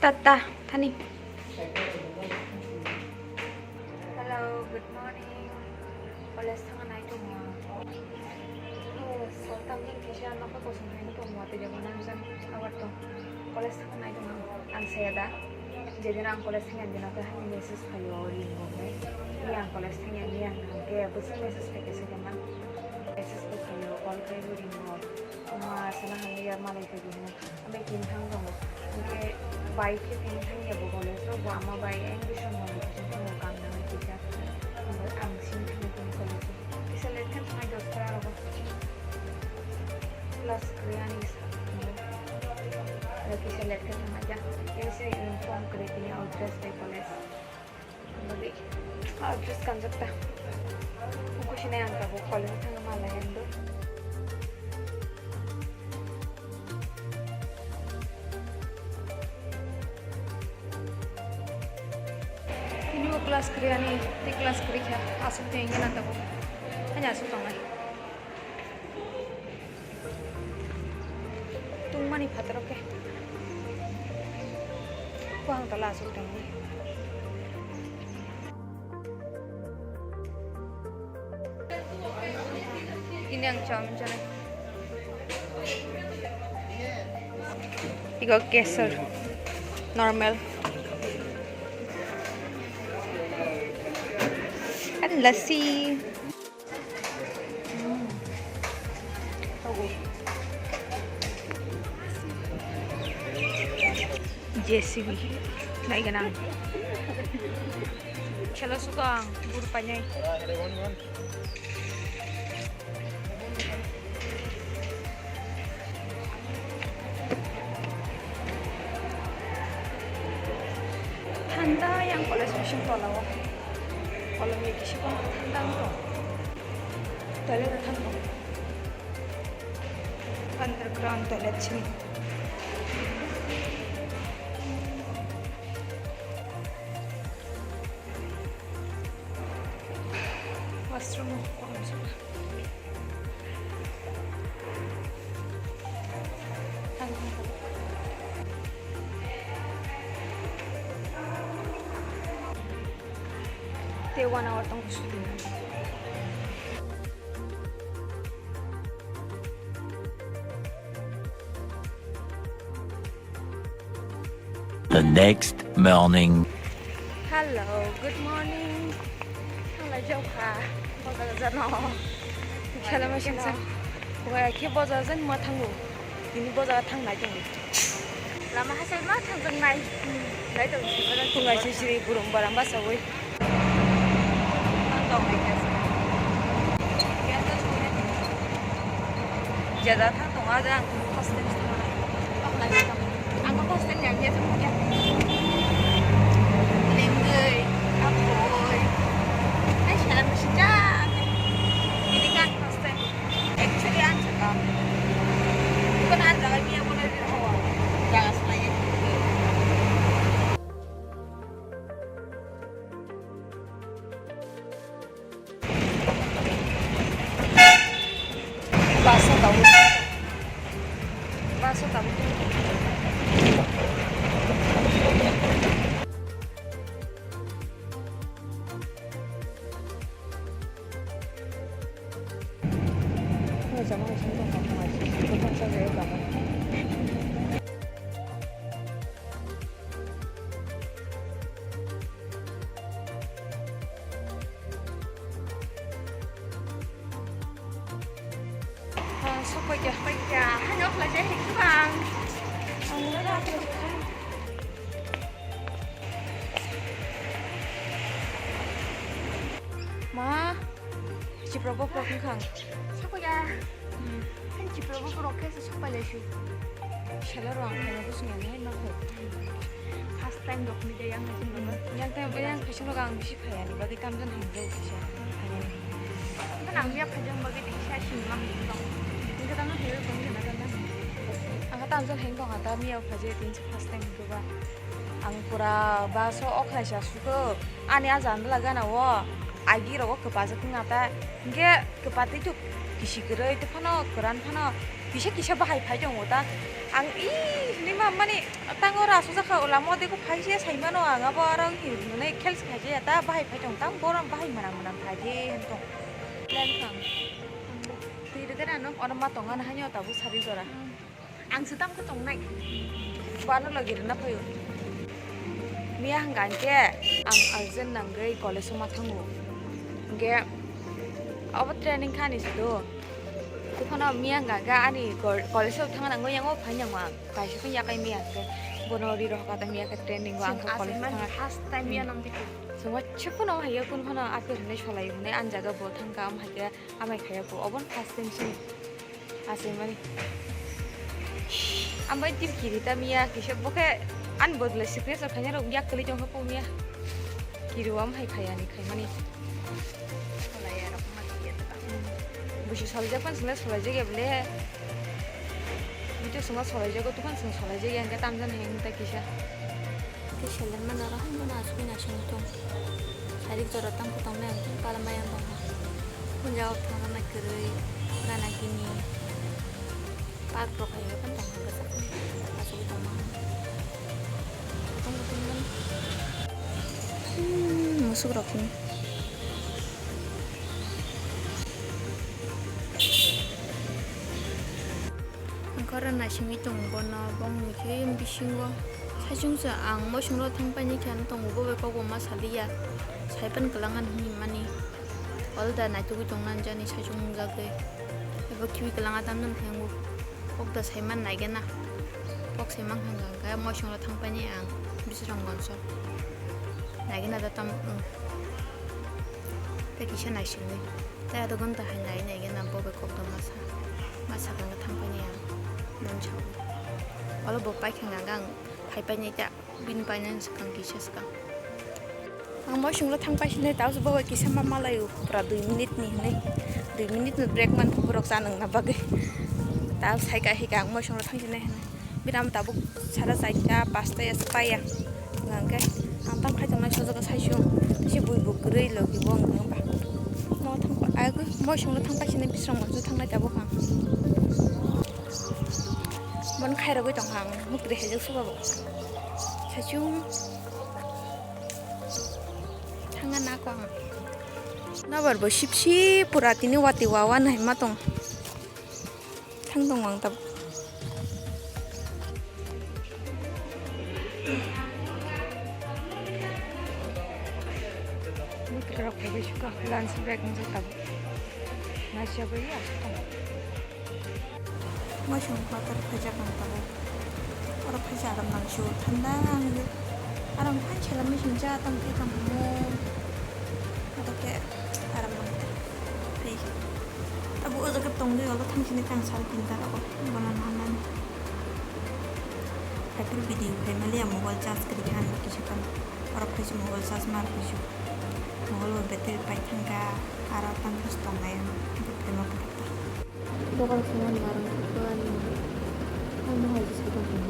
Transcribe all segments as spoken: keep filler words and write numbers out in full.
Tata, thani. Hello, good morning. College thangna nai tongo. Oh, saltam ni kisa nokha kosong hai tongo, tei jabo nang jang awar tong. College thangna nai tongo. Ang saya da. Jedin ang college thangya dino khe hani message phaio ring rok bai. Ni ang college thangya ni ang hwnkhe bwswk message phaikhe sakhe man. Message bo phaio, call khai bo ring rok. Ama sana hamya malai phai bo hino. Ama kin thang tongo. Hwnkhe bai khe tini thangya bo college o, bo ama bai ang bwswk no bo kisa thangya kam nang kisa. Ang sini thangya tini college o. Kisa let khe thangnai dos ta rogo. Class kwrwi ani sa. Kisa let khe thangnai ja. Kisa uniform kwrwi tini o dress bai college. Bagwi, ah, dress kanjak ta. Kusinai ang tabuk college thangma lai ang do. Tini bo class kwrwi ani, tei class kwrwi kha, aswk tei wngya na tabuk. Ani aswk tongnai. Tungmani phataro khe. Buphang tola aswk tongwi. Ini ang chowmin chanai. Iko kesar. Normal. And lassi. J C B nai ganang. Chalo suka ang buru panyai. Thanda yang college bising tola o. Kolom ni kisi kono thanda wng tong. Toilet o thang tong. Underground toilet sini. Washroom o kono saka. Tei one hour tong shooting. The next morning. Hello, good morning. Hello, jokha. Boda jano. Hello, masih. Wah, khe boda jan ma thango. Tini boda thang nai tong. Lama hasai ma thang tong nai. Nai tong. Tungai sisri burung barang basa woi. Jada thang tongo, ada ang first time thang. Ang first time yang dia thang ya. Lengdei, akoi. Ai, salam sejak. Ini kan first time. Actually, ang saka. Bukan ang jaga dia mana dia hawa. Jaga selain. Bus o tabuk. Bus o tabuk. Ah, sok paikha. Paikha. Hai, nok lai jai, hai, kwbang. Ma, chipro bophro wngkha ang. Sok paikha. Hmm. Hai, chipro bophro khe se sok pai lai su. Salo rong ang khaina bwswng yang hai ma khai. First time rok ni de yang hai sing rok. Yang time yang khaising rok ang bisi phai ani bagwi tamjani hinjak kisa. Phai ani. Kan ang ya phai jang bagwi de kisa sing lam dong. Ningka tang hai rok tong na kan. Ang tamjani heng tong ata miya phai je tin first time ko ba. Ang pura bus o okhlai sa suko. Ani a jandala gana o agi rogo kwpajak wng ata. Hingke kwpatwi tuk kisi kwrwi tei phano kwran phano Kisa kisa bahai phai tongo ta. Ang i hinwi ma mani tango ra sujakha o lama o dego phai se sai mano ang abo aro hinwi khel se khai se ta bahai phai tong ta borom bahai manang manang phai se hin tong. Twi rwgena no ono ma tongna haino tabuk sari jora. Ang se tam khe tongnai. Bo ano logi rwna phaio. Miya hwnkha hwnkhe ang urgent nangwi college-o ma thango. Hwnkhe abo training khani se do. Tei phano miya hwnkha hwnkhe ani gol-, college-o thangna nangwi yango phai nango ang. Kaisa phai yakai miya hwnkhe bono ri rohor kha ta miya khe training-o ang khe college-o thangna. First time miya nang dikhe. Chwngma chikhono haiya kun phano apir hinwi solai hwnwi ani jaga bo thangkha am haikhe. Amai khaya ko, obo no first time sini. Asai mani. Ambai tip kiri ta miya, kisa bo khe ani bodolai signature khaina rok yak kwlwi tong kha po miya. Kiri o am hai khaya ni khai mani. Solai ya rok ma kiri ya ta. Busi solai jak pan sila solai jak ya bole. Video swngo solai jago, tupan swngo solai jak ya, hwnkhe tamjani hai wngta kisa. Tei seleng mano oro hai mano asugwi naising tong. Sairik jora tang khe tongnai ang tong, pala maya tong. Punja o thang rok nai kwrwi gana gini. Park rok hai rok tong bwsakni asugwi tongma. Tong tong mani. Hmm, musuk rok ni. Ang khoro naisingwi tongo bono, bongni khe bisingo saichung se ang moisongro thang paini khe ano tongo, bo bai kokbo ma saliya, saipan kwlangani hinwi mani. Alda naitugwi tongna jani saichung nungjagwi, ebo khibi kwlanga tamjani khe ang kok da saiman naigena, kok saiman hwnka hwnkhe moisongro thang paini ang bisrang gonso naigena da tam wng. Tei kisa naisingwi. Tei ado gonta hai nai nai gana bo bai kok da masa. Masa kang thang paini ang. Nung chao. Olo bo pai khe ang ang phai paini ta. Bini paini ang swkang kisa swkang. Ang moisonglo thang pai sinai tao bo bai kisa ma malai u. Pura dui minute ni hinui. Dui minute ni break man borok cha nang na bagwi. Tao sai ka hi ka ang moisonglo thang sinai hinui. Biram tabuk sara chaita pasta ya se paya. Hwnkhe ang tang khai tongnai sojago saichung. Tei se bui bo kwrwi logi bo wng ba. No thang pa agwi moisongno thang pai sini bisrang mansa thangnai tabuk ang. Bon khairogwi tongkha ang mukri haijak suba bo. Saichung thangna nako ang. Nabar bo sip sip pura tini wati wawa nai ma tong. Thang tong ang tabuk. Butrok phaibai suka lunch break wngsa tabuk. Naisya bai ya suka. Moisong kotor khaijak ang tabuk. Oro khaisa aram nang su thanda ang. Aram khan sela machine cha tong khe tong mo. Oro khe aram nang. Hai. Abo o jaga tongwi olo thang sini kang sal tinta rogo. Bono nanani. Hai pur video khai mali ya mobile charge kri khan kisa khan. Oro khaisa mobile charge mar khaisa. Mobile bo battery pai thangka aro tang khaisa tongnai ang. Hai pur ma pur. Dogan songmani marang kukani. Ang mohai jisa dogan.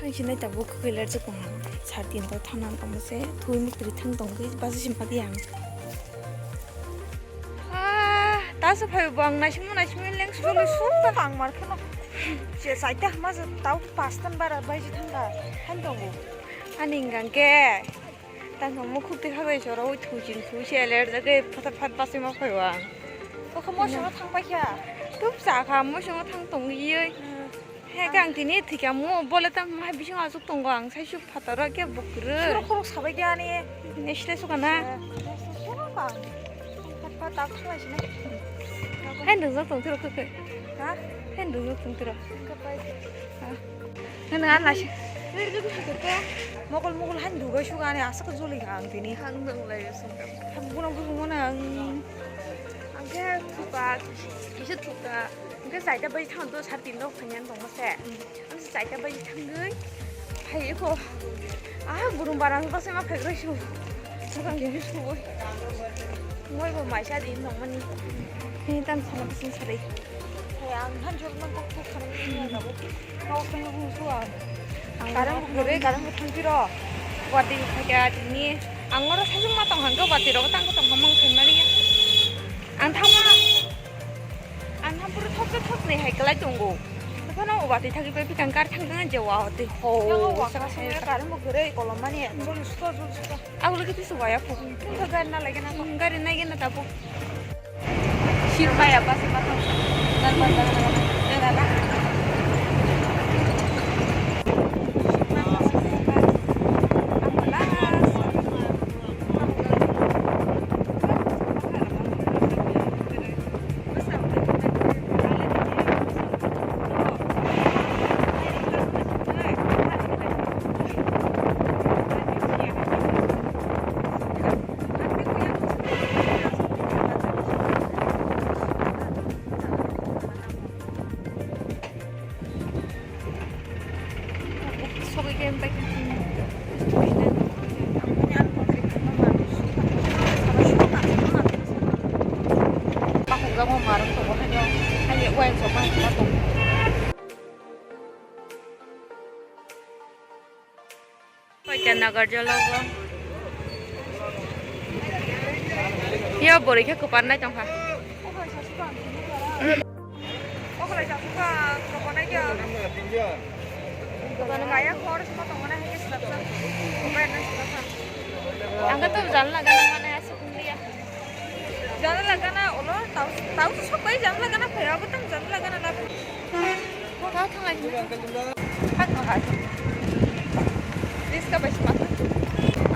Thang sinai tabuk kwkwi lerjak tong ang. Sar tin to thana tongma se thui mukri thang tongwi basa sim padi ang. Ah, ta se phai bo ang naisingmo naisingmo leng sulu suk ta ang mar kheno. Se saita ma se tau pastan bara bai ji thang da. Han tongo. Ani hingga ke. Tang thang mukhuk twi kha bai chwra ui thu chin thu se ler jagwi phatar phat pasima phai o ang. O kha moisongo thang pai kha. Tup cha kha moisongo thang tong iyoi. He kang tini thika mo bole tam hai bising asuk tongo ang sai suk phataro ke bukrwi. Khorok khorok sabai kha ani. Nesle suka na. Phat phat tak khlai sini. Hai nung jok tong tiro khe. Ha? Hai nung jok tong tiro. Khe pai. Ha? Nang nang nasi. Mokol mokol han dugai suga ani asa ka joli ka ang tini. Hang nang lai sung. Buno buno na ang. Ang khe thuka, kisa thuka. Ang khe saita bai thang to sar tin rok phaiyan tong mase. Ang saita bai thangwi. Hai ko. Ah burum bara ba se ma phai roi su. Bukan gini su. Moi bo mai sa din tong mani. Ni tan sana bisin sari. Hai Ang han jol man kok kok khanang ni na bo. Kau khanang hung su ang. Ang karam bo kore, karam bo thang piro. Wati thaka tini. Ang oro sajung ma tong hang ko wati rok tang ko tong hamang sen mari ya. Ang thama. Ang tham puro thok thok nei hai kalai tongo. Phano wati thagi pai pikang kar thang thang je wa hote ho. Yang wa kara song ya karam bo kore kolom mani. Jol suka, jol suka. Aku lagi tu suka ya, aku. Itu gari na lagi na. Gari na gina tapu. Sirmaya pasi matang. Dan dan dan dan dan. Paita nagar jalo bo. Yo bori khe kwpar nai tongkha. Ang khe to jala gana mane aswk wngya. Jala gana ulo tau tau sok bai jala gana phai abo tang jala gana lak. Kau thanglai sini. Hak no hak. Riska bai sima.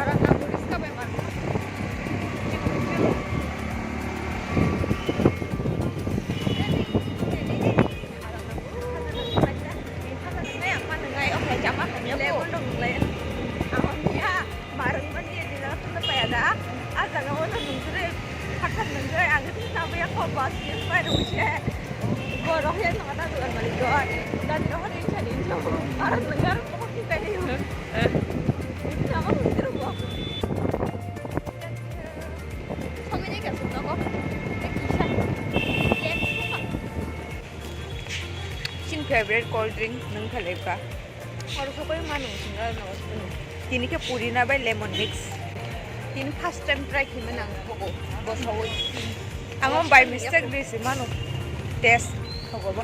Arang na riska bai man. Lemon dong lai. Ahon ya. Marang mani ya dina tunda paya da. A jaga o no nungjure, khathar nungjure, ang tini tabo ya kho bus ya pai rung se. Go roh ya no da dugan malik go. Da dina hore insa din jo. Marang nungjar ko ki kai yo. Nama nungjure go. Sami ni ka sunna ko. Kisa. Chini favorite cold drink nung khalai ka. Oro sokoi manu singa no. Tini khe purina bai lemon mix. Tini first time try khima nang thogo. Bo sawoi. Amo by mistake risi manu. Taste thogo bo.